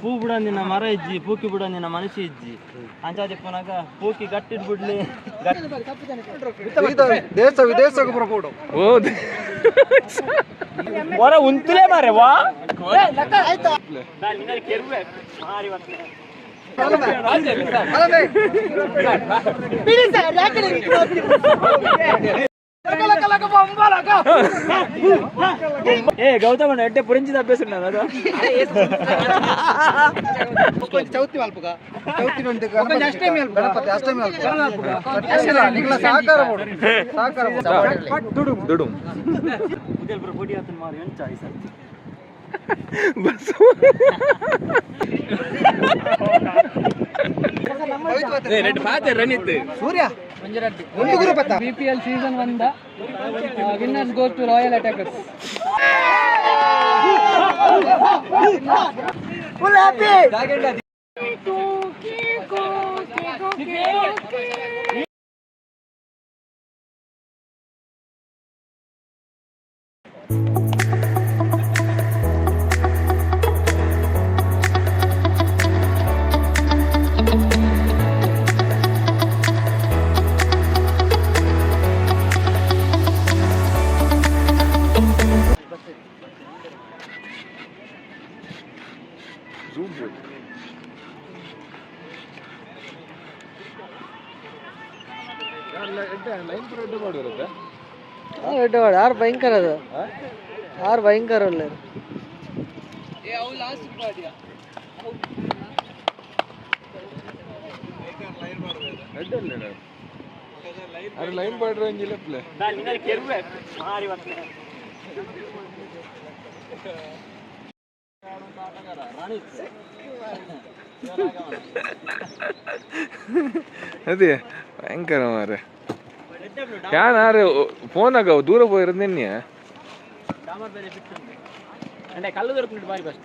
ಪೂ ಬಿಡಂದಿನ ಮರ ಇಜ್ಜಿ ಪೂಕಿ ಬಿಡಂದಿನ ಮನುಷ್ಯ ಇಜ್ಜಿ ಅಂಚಾದ ಪುನಗ ಪೂಕಿ ಗಟ್ಟಿಡ್ ಬಿಡ್ಲಿ ದೇಶ ವಿದೇಶ ಪ್ರಪೋಡು ಹೊರ ಉಂತುಲೇ ಮಾರೆ ವಾ ఏ గౌతమ్ అంటే పురించి తప్పేస్తున్నాను కదా ಚೌತಿ ಮಲ್ಪುಗ ಚೌತಿ ಗಣಪತಿ ಅಷ್ಟಮಿ ಮಲ್ಪುಗ ಸಹಕಾರ ಬೋಡು ಸಹಕಾರ ದುಡು ದುಡು పొడి అతను మారి ఎంచ సార్ ಬಸ್ ಸೂರ್ಯ ಒಂದು ಗುರುಪತ BPL season 1 the winners goes to Royal Attackers. Full happy. ಆರು ಭಯಂಕರ ಅದು ಆರು ಭಯಂಕರ ಅಲ್ಲ. ಅರೆ ಲೈನ್ ಬಾರ್ಡರ್ ಒಂಜಿಲ್ಲ ಪ್ಲೇ ಅದೇ ಭಯಂಕರ ಮಾರೆ ಯಾರು ಫೋನ್ ಆಗ ದೂರ ಪೋಯಿರೋದು అంటే కళ్ళు దొరుకుతుంది బారి first.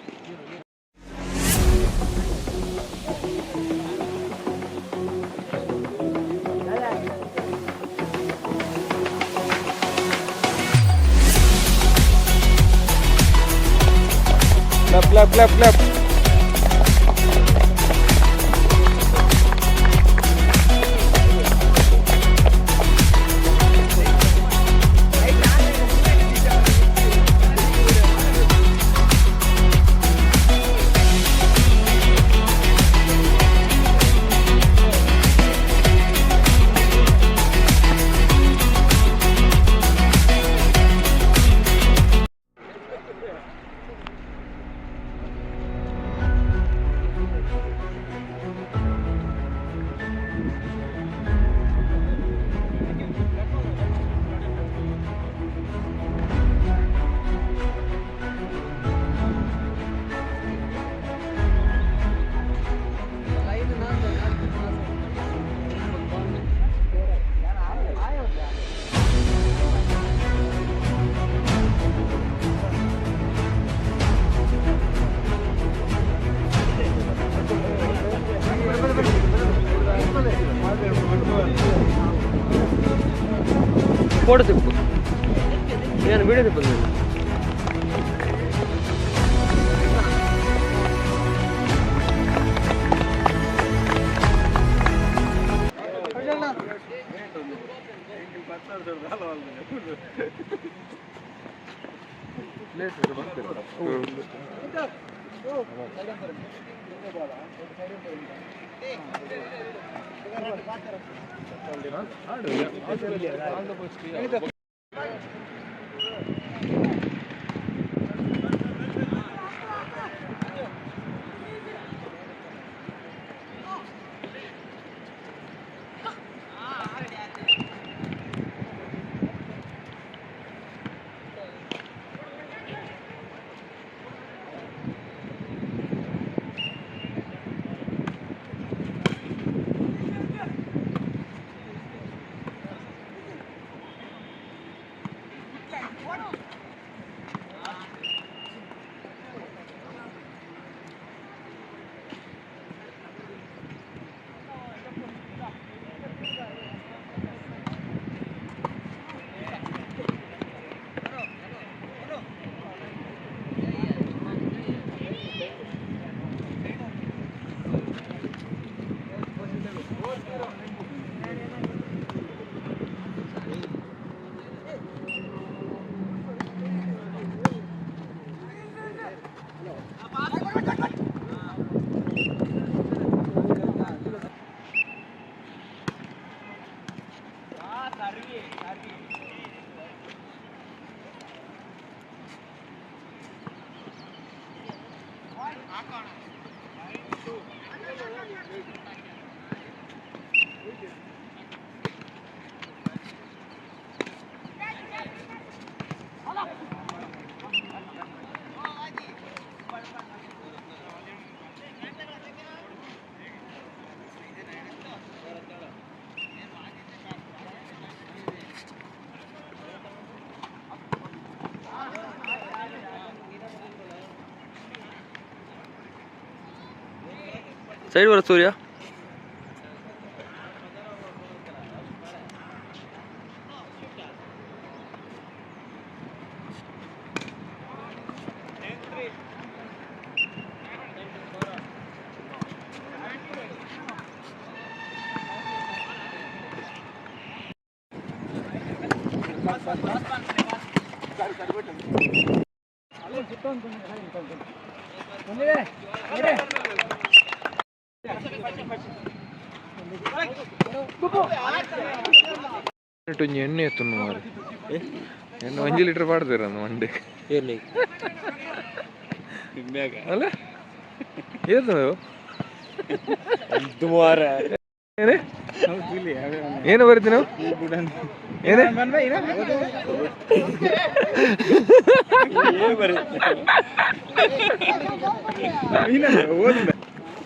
Clap clap clap clap. Photo తిప్పు నేను వీడియో తిప్పు. ಸೈಡ್ ಬರ ಸೂರ್ಯ. ಎಣ್ಣೆ ಎತ್ತುನ್ನು ಮಾರೆ ಎಣ್ಣೆ 1 ಲೀಟರ್ ಪಾಡ್ತೀರ ಮಂಡೆ ಅಲ್ಲ ಏತು ಏನೇ ಏನು ಬರೀತಿ ನಾವು ಏನೇ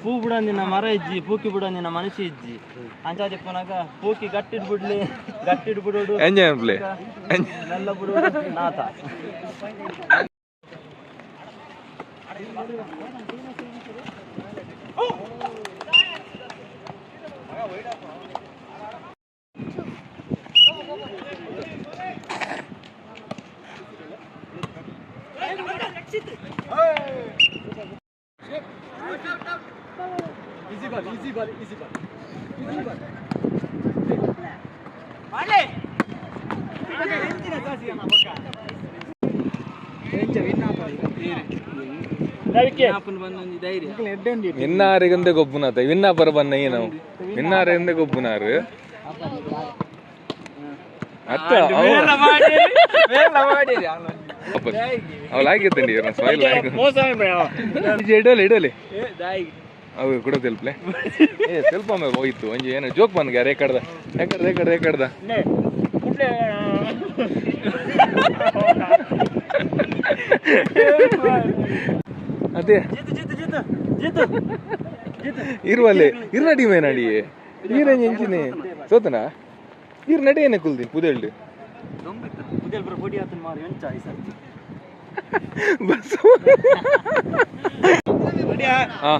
ಪೂ ಬಿಡಂದಿನ ಮರ ಇಜ್ಜಿ, ಪೂಕಿ ಬಿಡಂದಿನ ಮನುಷ್ಯ ಇಜ್ಜಿ. ಅಂಚಾದಿಪ್ಪನಾಗ ಪೂಕಿ ಗಟ್ಟಿಡ್ ಬಿಡ್ಲಿ, ಗಟ್ಟಿಡ್ ಬಿಡೋಡು ಎಂಜಾಯ್ ಪ್ಲೇ ಮೆಲ್ಲ ಬಿಡೋಡು ನಾಥ. Easy ball, easy ball, easy ball. Easy ball. ವಿನ್ನಾರಿಗಂದೆ ಗೊಬ್ಬುನಾತ ವಿನ್ನಾಪರ ಬನ್ನ ನಾವು ವಿನ್ನಾರಿಂದೆ ಗೊಬ್ಬುನಾರು ಅತ್ತ ಅವಳು ಆಗಿತ್ತಂಡಿ ಸ್ಮೈಲ್ ಇಡಲಿ ಇಡಲಿ ಅವು ಕೂಡ ತೆಲ್ಪ್ಲೆ. ಏ ಸ್ವಲ್ಪ ಒಮ್ಮೆ ಹೋಯ್ತು ಒಂಜಿ ಏನೋ ಜೋಕ್ ಬಂದ್ಗೆ ಯಾರು ಏಕಡ್ದ ಏಕಡ್ದ ಏಕಡ್ದ ಏಕಡ್ದ ಅದೇ ಇರುವಲ್ಲಿ ಇರ್ನ ಟೀಮ್ ಏನಡಿ ಈರಂಜಿ ಎಂಚಿನಿ ಸೋತನಾ ಈರ್ ನಡಿ ಏನೇ ಕುಲ್ದಿ ಪುದೆಳ್ಳಿ ಬಸ್ ಹಾ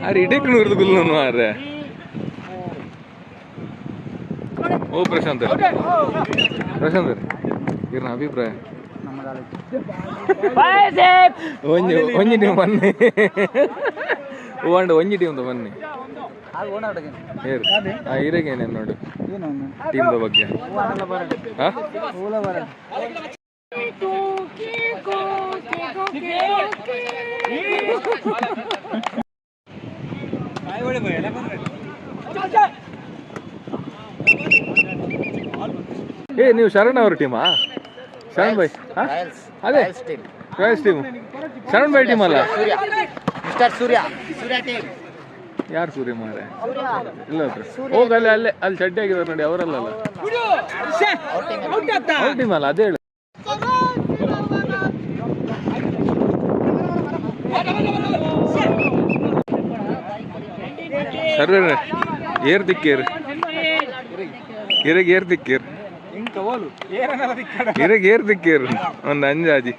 ಅರೆ ಇಡಕ್ಕೆ ನೂರ್ದು ಗುಲ್ಲು ಮಾರ್ರೆ. ಓ ಪ್ರಶಾಂತ್ ಪ್ರಶಾಂತ್ ಇರ್ನ ಅಭಿಪ್ರಾಯ ಒಂಜಿ ಒಂಜಿ ಟೀಮ್ ಬನ್ನಿ ಓಂಡ ಒಂಜಿ ಟೀಮ್ ಬನ್ನಿ ಏರು ಆ ಇರೇಗೇನೆ ನೋಡು ಟೀಮ್ದ ಬಗ್ಗೆ. ಹಾ ಏ ನೀವು ಶರಣ್ ಅವ್ರ ಟೀಮಾ? ಶರಣ್ ಭಾಯ್ ಅದೇ Royals team. Sharan Bhai team ಅಲ್ಲ? Mister Surya Surya team. ಯಾರು ಸೂರ್ಯ ಮಾರೆ? ಇಲ್ಲ ಹೋಗ ಅಲ್ಲೇ ಅಲ್ಲೇ ಅಲ್ಲಿ ಚಡ್ಡಿ ಆಗಿದ್ದಾರೆ ನೋಡಿ ಅವರಲ್ಲ ಅವ್ರ ಟೀಮ್ ಅಲ್ಲ ಅದೇ ಹೇಳು. ಸರ್ವೇ ಏರ್ ದಿಕ್ಕೇರ್ ಇರಗ್ ಏರ್ ದಿಕ್ಕೇರ್ ಇರಗೆ ಏರ್ ದಿಕ್ಕೇರು ಒಂದು ಅಂಜಾಜಿ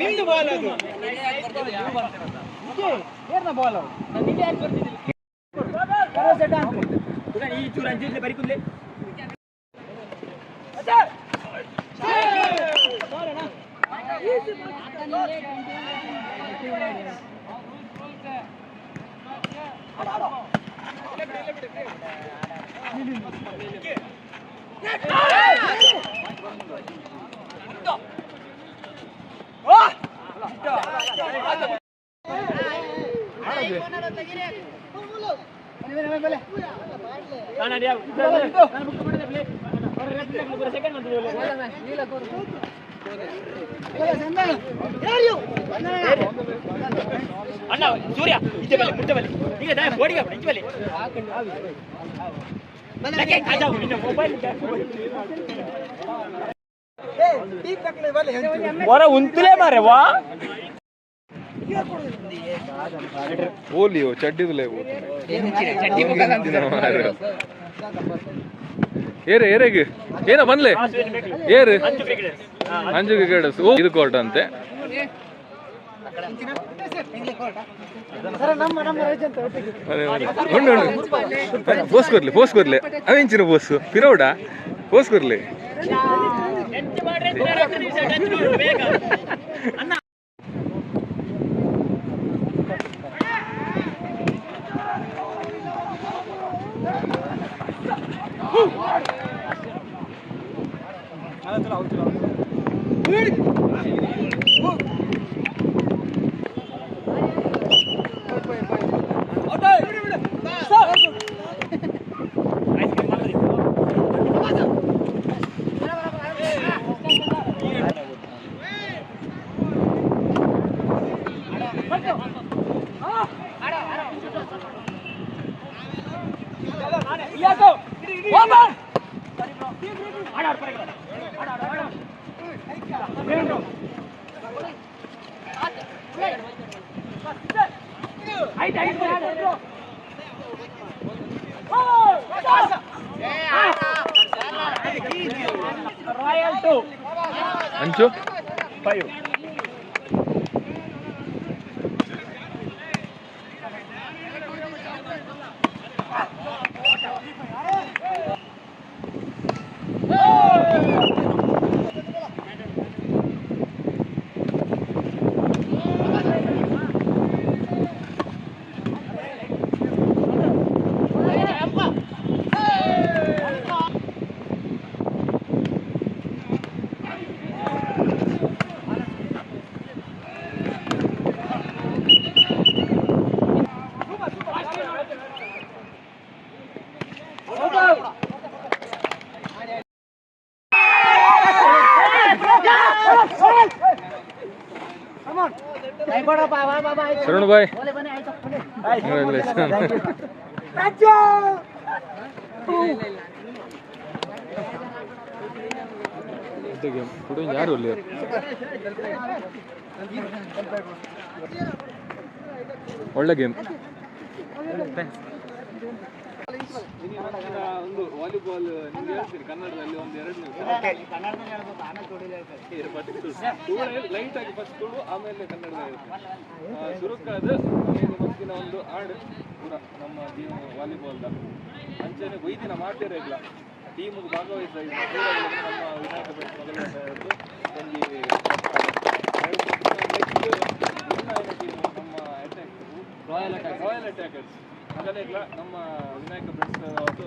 ನಿಮ್ದು ಬಾಲ್ ಅದು ಬಾಲ್ ಅಣ್ಣ ಸೂರ್ಯ ಈಚೆ ಬಲ್ಲಿ ಮುಟ್ಟೆ ಬಲ್ಲಿ ಈಗ ದಯ ಬೋಡಿಗೆ ಈಚೆ ಬಲ್ಲಿ ಮೊಬೈಲ್ ಹೊರ ಉಂತುಲೇ ಮಾರೆ ವಾ ಓಲಿಯೋ ಚಡ್ಡಿದುಲೇ ಏರೆ ಏರೆಗೆ ಏನ ಬಂದ್ಲೆ ಏರು ಅಂಜು ಕ್ರಿಕೆಟರ್ಸ್ ಇದು ಕೋರ್ಟ್ ಅಂತೆ. ಉಂಡು ಉಂಡು ಬೋಸ್ ಕೊರ್ಲಿ ಬೋಸ್ ಕೊರ್ಲಿ ಅವೆಂಚಿನ ಬೋಸ್ ಪಿರೋಡ ಬೋಸ್ ಕೊರ್ಲಿ. ಅಂಚು 5. ಶರಣು ಬಾಯ್. ಯಾರು ಅಲ್ಲಿ? ಒಳ್ಳೆ ಗೇಮ್. ಒಂದು ವಾಲಿಬಾಲ್ ನಿಮ್ಗೆ ಹೇಳ್ತೀನಿ ಕನ್ನಡದಲ್ಲಿ ಒಂದು ಎರಡು ನಿಮಿಷ ಲೈಟ್ ಆಗಿ ಫಸ್ಟ್ ತುಳು, ಆಮೇಲೆ ಕನ್ನಡದಲ್ಲಿ ಹೇಳ್ತೀನಿ. ಸುರುಕಾದ ಮತ್ತಿನ ಒಂದು ಹಾಡು ಪೂರ ನಮ್ಮ ಟೀಮ್ ವಾಲಿಬಾಲ್ದ ಅಂಚನೆ ಒಯ್ದಿನ ಮಾಡ್ತೀರ ಇಲ್ಲ ಟೀಮ್ಗೆ ಭಾಗವಹಿಸ್ತಾ ಇದ್ದೀವಿ. ನಮ್ಮ ವಿನಾಯಕ ಭಟ್ ಮೊದಲನೇದು ಒಂಜಿ ನೆಕ್ಸ್ಟ್ ಟೀಮ್ ನಮ್ಮ ಅಟ್ಯಾಕ್ ರಾಯಲ್ ಅಟ್ಯಾಕರ್ಸ್ ಅದನ್ನೇ ನಮ್ಮ ವಿನಾಯಕ ಫ್ರೆಂಡ್ಸ್ ಅವತ್ತು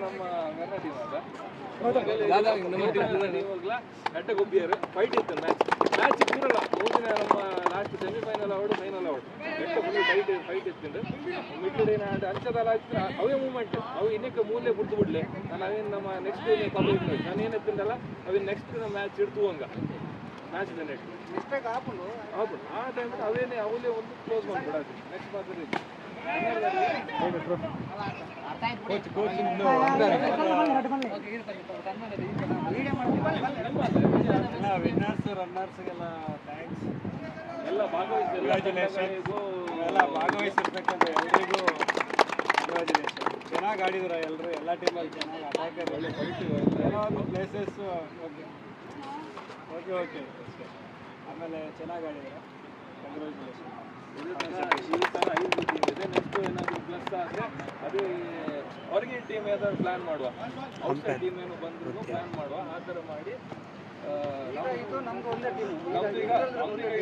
ನಮ್ಮ ಮೆರ್ನ ಟೀಮ್ ಅದ ಅಡ್ಡ ಗೊಬ್ಬಿಯರು ಫೈಟ್ ಇತ್ತು ಮ್ಯಾಚ್ ಮ್ಯಾಚ್ ಪೂರಲ್ಲ ಮೂಜಿನ ನಮ್ಮ ಲಾಸ್ಟ್ ಸೆಮಿಫೈನಲ್ ಅವಡು ಫೈನಲ್ ಅವಡು ಎಟ್ಟ ಫುಲ್ ಫೈಟ್ ಫೈಟ್ ಇತ್ತು ಮಿಡ್ಲ್ ಏನ ಅಂಚದಲ್ಲ ಅವೇ ಮೂವ್ಮೆಂಟ್ ಅವು ಇನ್ನಕ್ಕೆ ಮೂಲೆ ಬಿಡ್ತು ಬಿಡ್ಲೆ ನಾನು ಅವೇನು ನಮ್ಮ ನೆಕ್ಸ್ಟ್ ನಾನು ಏನು ಎತ್ತಿಂದಲ್ಲ ಅವೇನು ನೆಕ್ಸ್ಟ್ ನಮ್ಮ ಮ್ಯಾಚ್ ಇಡ್ತು ಹಂಗ ಮ್ಯಾಚ್ ನೆಕ್ಸ್ಟ್ ಆ ಟೈಮ್ ಅವೇನೆ ಅವಲೇ ಒಂದು ಕ್ಲೋಸ್ ಮಾಡ್ಬಿಡೋದು ನೆಕ್ಸ್ಟ್ ಮಾತ್ರ. ವಿನ್ನರ್ಸ್ ರನ್ನರ್ಸ್ಗೆಲ್ಲ thanks. ಎಲ್ಲ ಭಾಗವಹಿಸಿದ ಎಲ್ಲ ಭಾಗವಹಿಸಿರ್ತಕ್ಕಂಥ ಎಲ್ರಿಗೂ ಕಂಗ್ರ್ಯಾಚುಲೇಷನ್. ಚೆನ್ನಾಗಿ ಆಡಿದ್ರು ಎಲ್ಲರೂ, ಎಲ್ಲ ಟೀಮಲ್ಲಿ ಚೆನ್ನಾಗಿ ಅಟ್ಯಾಕರ್, ಒಳ್ಳೆ ಫೈಟ್ ಕೆಲವೊಂದು ಪ್ಲೇಸಸ್ ಓಕೆ ಓಕೆ ಓಕೆ ಅಷ್ಟೇ. ಆಮೇಲೆ ಚೆನ್ನಾಗಿ ಆಡಿದ್ರು, ಕಂಗ್ರ್ಯಾಚುಲೇಷನ್. ಈ ಥರ 5 ಟೀಮ್ ಇದೆ. ನೆಕ್ಸ್ಟ್ ಏನಾದರೂ ಪ್ಲಸ್ ಆದರೆ ಅದೇ ಹೊರಗಿನ ಟೀಮ್ ಯಾವ್ದಾದ್ರು ಪ್ಲಾನ್ ಮಾಡುವ, ಔಟ್ಸೈಡ್ ಟೀಮ್ ಏನು ಬಂದ್ರು ಪ್ಲಾನ್ ಮಾಡುವ, ಆ ಥರ ಮಾಡಿ. ಇದು ನಮ್ದು ಒಂದೇ ಟೀಮ್. ನಮ್ದು ಈಗ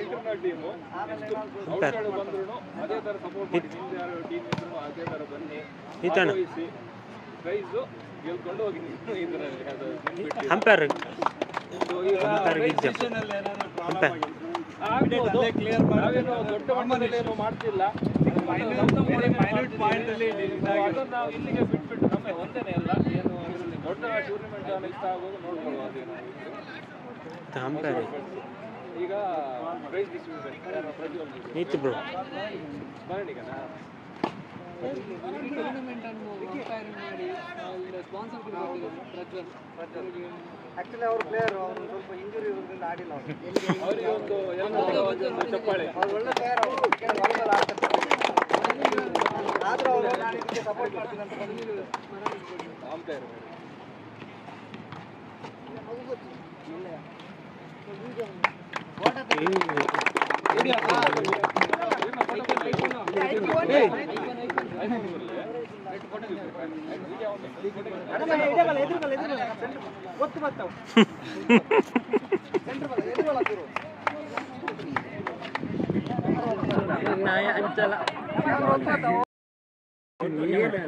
ಇಂಟರ್ನಲ್ ಟೀಮು, ಔಟ್ಸೈಡ್ ಬಂದ್ರು ಅದೇ ಥರ ಸಪೋರ್ಟ್ ಮಾಡಿ. ನಿಮ್ದು ಯಾರು ಟೀಮ್ ಇದ್ರು ಅದೇ ಥರ ಬನ್ನಿ, ಭಾಗವಹಿಸಿ, ಪ್ರೈಸು ಗೆಲ್ಕೊಂಡು ಹೋಗಿ. ಇದರಲ್ಲಿ ಅದು ಅಂಪೈರ್ ಏನಾದರೂ ಪ್ರಾಬ್ಲಮ್ ಆಗ್ಬೋದು. ಕ್ಲಿಯರ್. ನಾವೇನು ದೊಡ್ಡ ಮಟ್ಟದಲ್ಲಿ ಏನು ಮಾಡ್ತಿಲ್ಲ, ಅದನ್ನ ನಾವು ಇಲ್ಲಿಗೆ ಬಿಟ್ಬಿಟ್ಟು ನಮ್ಮ ಒಂದೇನೆ ಅಲ್ಲ ಏನು ಇದರಲ್ಲಿ ದೊಡ್ಡ ಟೂರ್ನಮೆಂಟ್ ಇಷ್ಟ ಆಗೋದು ನೋಡ್ಕೊಳ್ಳುವ. ಅದೇನು ಈಗ ಪ್ರೈಸ್ ಡಿಸ್ಟ್ರಿಬ್ಯೂಷನ್ ಪ್ರಜ್ವಲ್ ನೀತು ಬ್ರೋ ಸ್ಮರಣಿಗನಾ ಟೂರ್ನಮೆಂಟ್ ಅನ್ನು ಅಂಪೈರ್ ಮಾಡಿ ಸ್ಪಾನ್ಸರ್ ಕೂಡ ಕೊಟ್ಟಿದ್ದಾರೆ ಪ್ರಜ್ವಲ್. ಆಕ್ಚುಲಿ ಅವ್ರ ಪ್ಲೇಯರ್ ಅವರು ಸ್ವಲ್ಪ ಇಂಜುರಿ ಇರೋದ್ರಿಂದ ಆಡಿಲ್ಲ ಅವರು. ಅವರಿಗೆ ಒಂದು ಎಲ್ಲರೂ ಒಂದು ಚಪ್ಪಾಳೆ. ಅವ್ರು ಒಳ್ಳೆ ಪ್ಲೇಯರ್, ಅವರು ವಾಲಿಬಾಲ್ ಆಡ್ತಾರೆ. ಆದ್ರೂ ಅವರು ನಾನು ಇದಕ್ಕೆ ಸಪೋರ್ಟ್ ಮಾಡ್ತೀನಿ ಅಂತ ಬಂದಿದ್ದಾರೆ. Umpire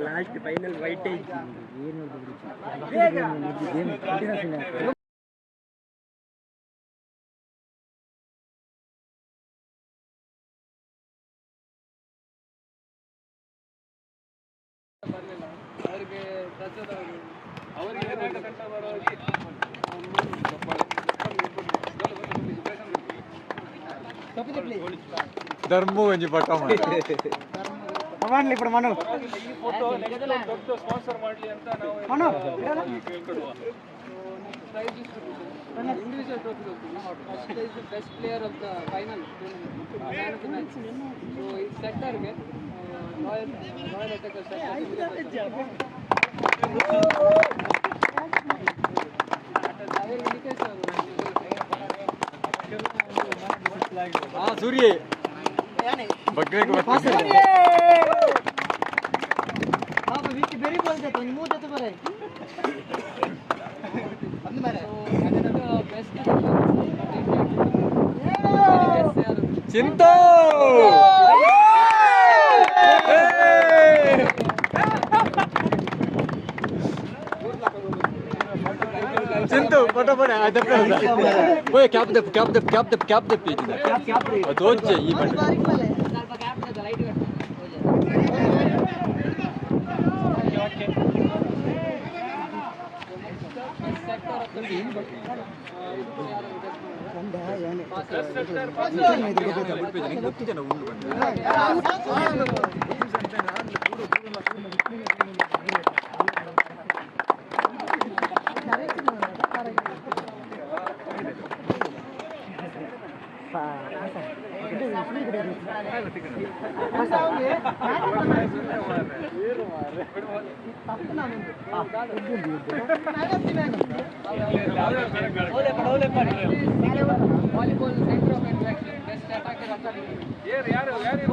last final wait. ಬರಲಿಲ್ಲ ಅವರಿಗೆ, ಪ್ರಜ್ವಲ್ ಅವರಿಗೆ. ಅವರಿಗೆ ತಂಡ ಪರವಾಗಿ ಚಪ್ಪಾಳೆ. ಈ ಫೋಟೋ ನೆಕ್ಸ್ಟ್ ದೊಡ್ಡ ಸ್ಪಾನ್ಸರ್ ಮಾಡಲಿ ಅಂತ ನಾವು ಕೇಳ್ಕೊಳ್ಳುವ. ಪ್ರೈಸ್ ಡಿಸ್ಟ್ರಿಬ್ಯೂಷನ್ ಇಂಡಿವಿಜುವಲ್ ಟ್ರೋಫಿ ಹೋಗ್ತೀವಿ. First prize best player of the final tournament, man of the match. So ಈ ಸೆಕ್ಟರ್ಗೆ ರಾಯಲ್ ರಾಯಲ್ ಅಟ್ಯಾಕರ್ ಸೆಕ್ಟರ್ ಅವರಿಗೆ ನಿಕೇಶ್ ಅವರು. ಸೂರ್ಯ ಬೆಸ್ಟ್ ಚಿಂತೋ. ಚಿಂತು ಫೋಟೋ ಬರ. ಓಯ್ ಕ್ಯಾಪ್ ದೆಪ್ ಕ್ಯಾಪ್ ದೆಪ್ ಕ್ಯಾಪ್ ದೆಪ್ ಕ್ಯಾಪ್ ದೆಪ್ ಅದು ಓಚೆ ಈ ಬಂಡ. ಸ್ವಲ್ಪ gap light. Sector of volleyball centre of attraction, best attacker of the ಯಾರು ಯಾರು ಯಾರು?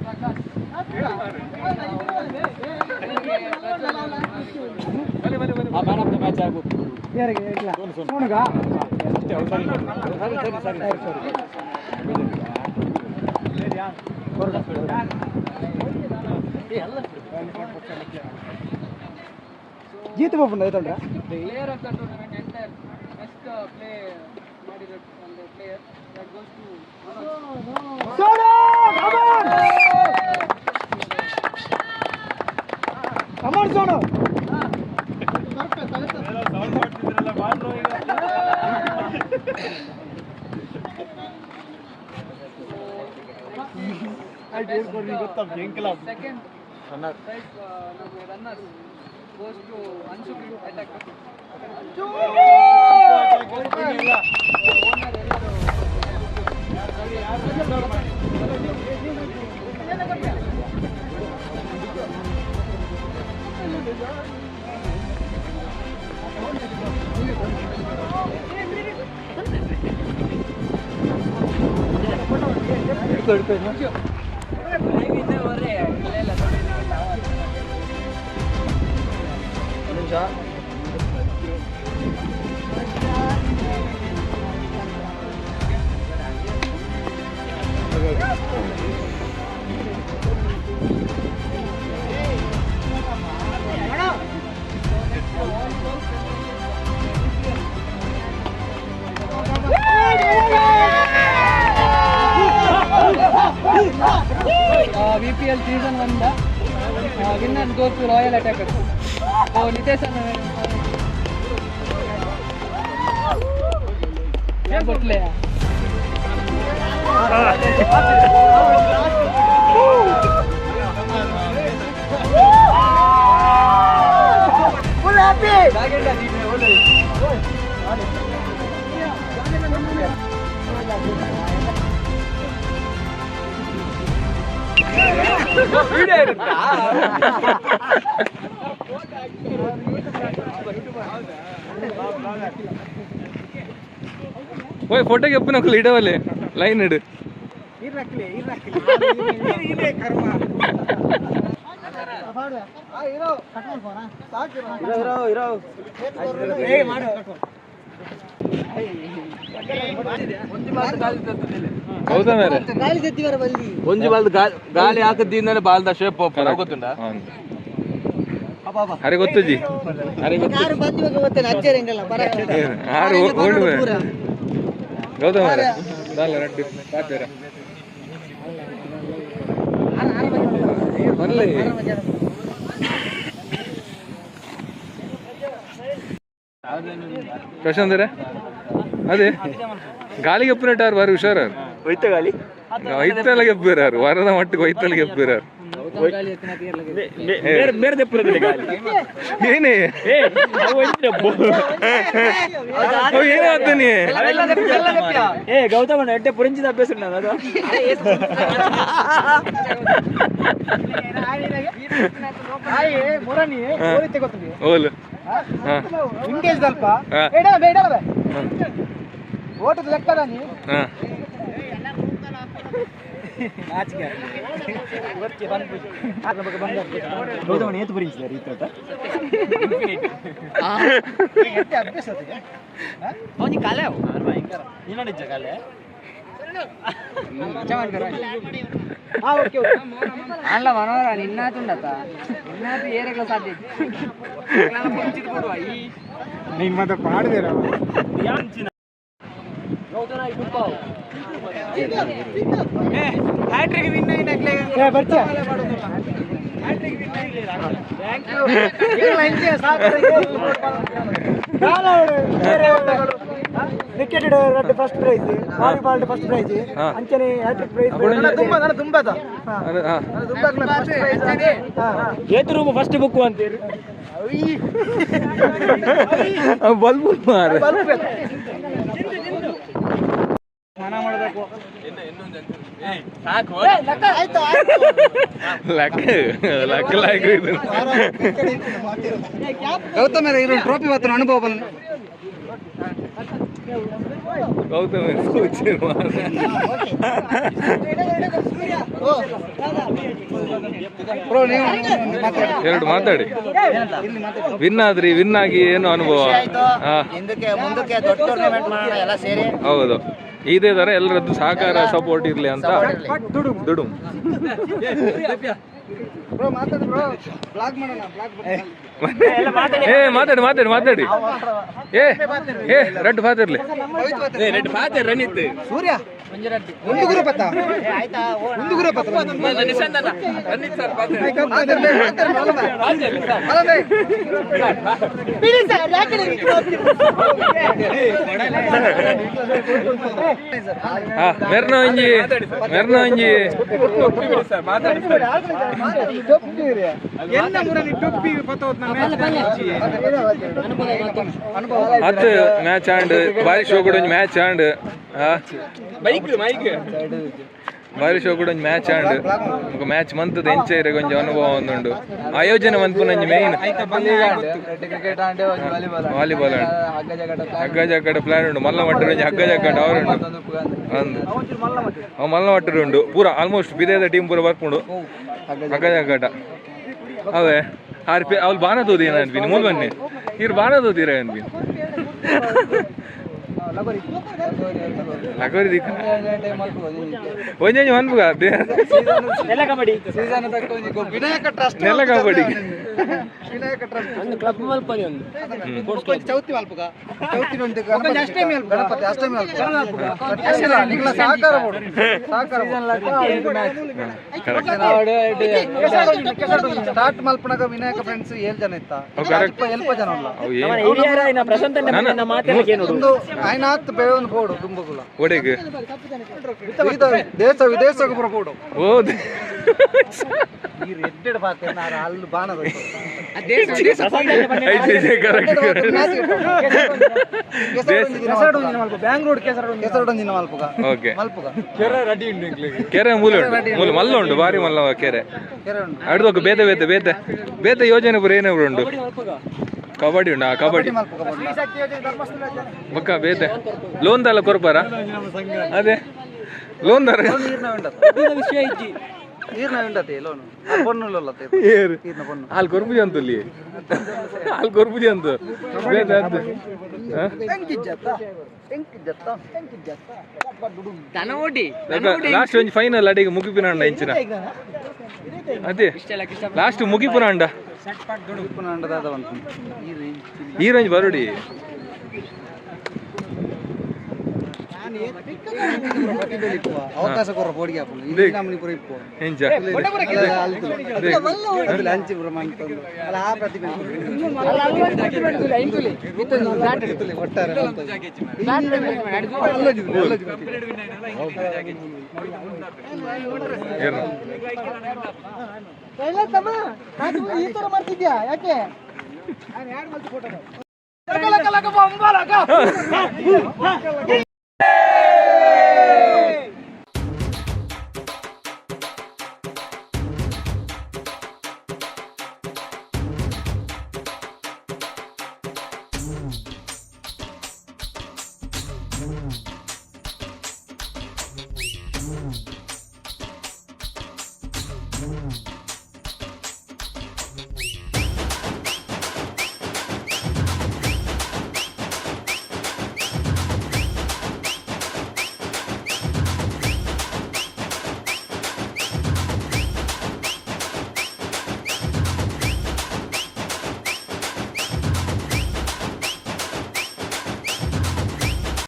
ಪ್ರಕಾಶ್. ಬನ್ನಿ ಬನ್ನಿ ಬನ್ನಿ. ಮ್ಯಾನ್ ಆಫ್ the match ಆಗ್ಬೇಕು. ಸರಿ ಸರಿ ಸರಿ ಸರಿ. ಜೀತು ಬಾಬು ಆಯ್ತಂದ್ರ. Player of the tournament, entire best play ಮಾಡಿರೋ ಒಂದು player, that goes to come on Sonu. Sound ಮಾಡ್ತಿದ್ರಲ್ಲ ಮಾಡ್ರು ಈಗ. Second prize ನಮಗೆ runners goes to Anshu attack. Owner ಎಲ್ಲರೂ VPL season 1 winner goes to Royal Attackers. So Nitesh ಅಣ್ಣ ಗೊತ್ತಲೇ ಓಯ್ ಫೋಟೋಗೆ ಎಪ್ಪನಕ್ಕಲು ಇಡವಲೆ line ಇಡು. ಹೌದಾ ಮೇರೆ? ಒಂಜಿ ಬಾಲ್ದ ಗಾಳಿ ಹಾಕದಿಂದಲೇ ಬಾಲ್ದ ಶೇಪ್ ಗೊತ್ತುಂಟಾ? ಅರೆ ಗೊತ್ತುಜಿ, ಅರೆ ಗೊತ್ತು. ಆರು ಓಲ್ಡ್ ಗೌತಮ್ ಅವರೇ ದಾಲ ರಡ್ಡು ಪಾತೇರ ಬರ್ಲಿ. ಪ್ರಶಾಂತ್ ಅವರೇ, ಅದೇ ಗಾಳಿಗೆ ಎಪ್ಪುನೆಟ್ಟಾರು ಬಾರಿ ಹುಷಾರು. ಒಯ್ತ ಗಾಳಿ ಒಯ್ತಲೆಗೆ ಎಪ್ಪಿರಾರು, ವರದ ಮಟ್ಟಿಗೆ ಒಯ್ತಲೆಗೆ ಎಪ್ಪಿರಾರು. ಏನೇ ಏನೇ ಆಗ್ತಾನೆ? ಏ ಗೌತಮನ ಎಡ್ಡೆ ಪುರಂಜಿದ ಅಭ್ಯಾಸ ಉಂಟು ಅದು. ಓಲ್ ಗೌತಮನ ಏತು ಪುರಿಂಚಿದಾರೆ ಈ ತೋಟ? ನೀನಡಿಜ್ಜ ಕಾಲೆ? ಅಲ್ಲ ಮನೋಹರ ನಿನ್ನಾತುಂಡತ ನಿನ್ನಾತು ಏರೆಗ್ಲ ಸಾಧ್ಯ. ನೀನ್ ಮತ್ತೆ ಪಾಡ್ದಿರ. Cricket first prize, volleyball first prize, ಅಂಚನೆ ಹ್ಯಾಟ್ರಿಕ್ ಪ್ರೈಸ್. ಏತು ರೂಮ್ ಫಸ್ಟ್ ಬುಕ್ ಅಂತೀರಿ? ಬಲ್ಬ್ ಮಾರ. ಲಕ್ ಲಕ್ ಲಾಯ್ಕ್ ಇದು. ಗೌತಮ್ ಟ್ರೋಫಿ ಮಾತ್ರ ಅನುಭವ ಬಂದ. ಗೌತಮ್ ಎರಡು ಮಾತಾಡಿ. ವಿನ್ ಆದ್ರಿ, ವಿನ್ ಆಗಿ ಏನು ಅನುಭವ? ಮುಂದಕ್ಕೆ ದೊಡ್ಡ ಟೂರ್ನಮೆಂಟ್ ಮಾಡೋಣ ಎಲ್ಲ ಸೇರಿ. ಹೌದು, ಇದೇ ತರ ಎಲ್ಲರದ್ದು ಸಹಕಾರ ಸಪೋರ್ಟ್ ಇರ್ಲಿ ಅಂತ. ದುಡು. ಏ ಮಾತಾಡಿ ಮಾತಾಡಿ ಮಾತಾಡಿ. ಏ ಏ ರೆಡ್ ಫಾದರ್ಲಿ. ಸೂರ್ಯ ಒಂದು ಗುರು ಪತ್ತ, ಒಂದು ಗುರು ಪತ್ತ. ಹಾ ಮೆರ್ನ ಒಂಜಿ, ಮೆರ್ನ ಒಂಜಿ. ಹತ್ತು ಮ್ಯಾಚ್ ಆಂಡ್ ಬಾರಿ ಶೋ ಕೂಡ ಒಂಜಿ ಮ್ಯಾಚ್ ಆಂಡ್. ಹಾ ಬಾರಿ ಶೋ ಕೂಡ ಒಂಜಿ ಮ್ಯಾಚ್ ಆಂಡ್. ಮ್ಯಾಚ್ ಮಂತದ ಎಂಚ ಇರೆಗ್ ಒಂಜಿ ಅನುಭವ ಒಂದುಂಡು. ಆಯೋಜನೆ ಮನ್ಪುನ ಒಂಜಿ ಮೇನ್ ವಾಲಿಬಾಲ್ ಆಂಡ್ ಹಗ್ಗ ಜಗ್ಗಡ ಪ್ಲಾನ್ ಉಂಡು. ಮಲ್ಲ ಮಟ್ಟದ ಒಂಜಿ ಹಗ್ಗ ಜಗ್ಗಡ ಅವರುಂಡು ಅಂದ್. ಅವು ಮಲ್ಲ ಮಟ್ಟದ ಉಂಡು ಪೂರ ಆಲ್ಮೋಸ್ಟ್ ಬಿದೇದ ಟೀಮ್ ಪೂರ ಬರ್ಪುಂಡು ಹಗ್ಗ ಜಗ್ಗಟ. ಅವೇ ಆರ್ ಪೇ ಅವ್ಲು ಬಾನ ತೋದಿ ಅನ್ಪಿನಿ ಮೂಲ್ ಬನ್ನಿ ಇರ್ ಬಾನ ತೋದಿರ ಅನ್ಪಿನಿ ಲಗೋರಿ ದಿಕ್ಕ ಒಂಜೊಂಜಿ ಮನ್ಪುಗ ನೆಲ ಕಬಡ್ಡಿ. ವಿನಾಯಕ ಟ್ರಸ್ಟ್. ನೆಲ ಕಬಡ್ಡಿ. ವಿನಾಯಕ ಟ್ರಸ್ಟ್. ಒಂದು ಕ್ಲಬ್ ಮಲ್ಪನಿ ಒಂದು. ಚೌತಿ ಮಲ್ಪುಗ, ಚೌತಿ ಒಂದು ಗಣಪತಿ, ಗಣಪತಿ ಅಷ್ಟಮಿ ಮಲ್ಪುಗ. ನಿಗಳ ಸಹಕಾರ ಬೋಡು, ಸಹಕಾರ. ಸ್ಟಾರ್ಟ್ ಮಲ್ಪನಾಗ ವಿನಾಯಕ ಫ್ರೆಂಡ್ಸ್ ಏಳು ಜನ ಇತ್ತ, ಕರೆಕ್ಟ್. ಎಲ್ಪ ಜನ ಉಲ್ಲ. ಅವು ಏನು ಹಿರಿಯರ ಪ್ರಶಾಂತ ಮಾತಾಡಕ್ಕೆ ನೋಡು. ಒಂದು ಐನಾತ್ ಬೇವೊಂದು ಬೋಡು ದುಂಬಗುಲ. ಒಡೆಗ್ ದೇಶ ವಿದೇಶಕ್ಕೆ ಬರಬಹುದು. ಓ ಈ ರೆಡ್ಡೆಡ್ ಪಾತೆ ಅಲ್ಲಿ ಬಾಣದ. ಕರೆಕ್ಟ್. ಬ್ಯಾಂಗ್ಳೂರ್ ಕೆಸರು ಕೆಸರಡೊಂದಿನ ಮಲ್ಪುಗ. ಓಕೆ. ಮಲ್ಪುಗ. ಕೆರೆ ಮೂಲೆ ಉಂಟು, ಮೂಲೆ ಮಲ್ಲ ಉಂಟು, ಬಾರಿ ಮಲ್ಲ ಕೆರೆ. ಕೆರೆ ಉಂಟು. ಅಡ್ದೊಕ್ಕ ಬೇತೆ ಬೇತೆ ಬೇತೆ ಬೇತೆ ಯೋಜನೆ ಪೂರ ಏನೇ ಉಂಟು. ಕಬಡ್ಡಿ ಉಂಟು, ಆ ಕಬಡ್ಡಿ ಮಲ್ಪುಗ ಬೋಡು. ಬೊಕ್ಕ ಬೇತೆ ಲೋನ್ ದಲ್ಲ ಕೊರ್ಪಾರ? ಅದೇ ಲೋನ್ ದಾರ. ನೀರ್ನ ಉಂಡತೆ, ನೀರ್ನ ಉಂಡತೆ ಲೋನು ಪೊಣ್ಣುಲೊಲ್ಲತೆ. ಏರು ನೀರ್ನ ಪೊಣ್ಣು ಅಲ್ಲಿ ಕೊರ್ಪುಜಿ ಅಂತಲ್ಲಿ, ಅಲ್ಲಿ ಕೊರ್ಪುಜಿ ಅಂತ ಬೇತೆ ಅದು. ಲಾಸ್ಟ್ ಒಂಜಿ ಫೈನಲ್ ಅಡಿಗೆ ಮುಗಿಪಿನ ಅಂಡ ಇಂಚಿನ ಅದೇ ಲಾಸ್ಟ್ ಮುಗಿಪುನ ಅಂಡ. ಈ ರೇಂಜ್ ಬರೋಡಿ. ಅವಕಾಶ ಕೊರ ಬೋಡಿಗೆ ಹಾಪುಂಡು ಇಲ್ಲಿ ನಮ್ಮನಿ ಪೂರ ಇಪ್ಪು. ಎಂಚ ಅಲ್ಲ ಅಂಚಿ ಪೂರ ಮಂತೊಂದು ಅಲ್ಲ ಆ ಪ್ರತಿಭೆ ಒಟ್ಟಾರೆ ಏನು ಈ ತರ ಮಾಡ್ತಿದ್ಯಾ ಯಾಕೆ?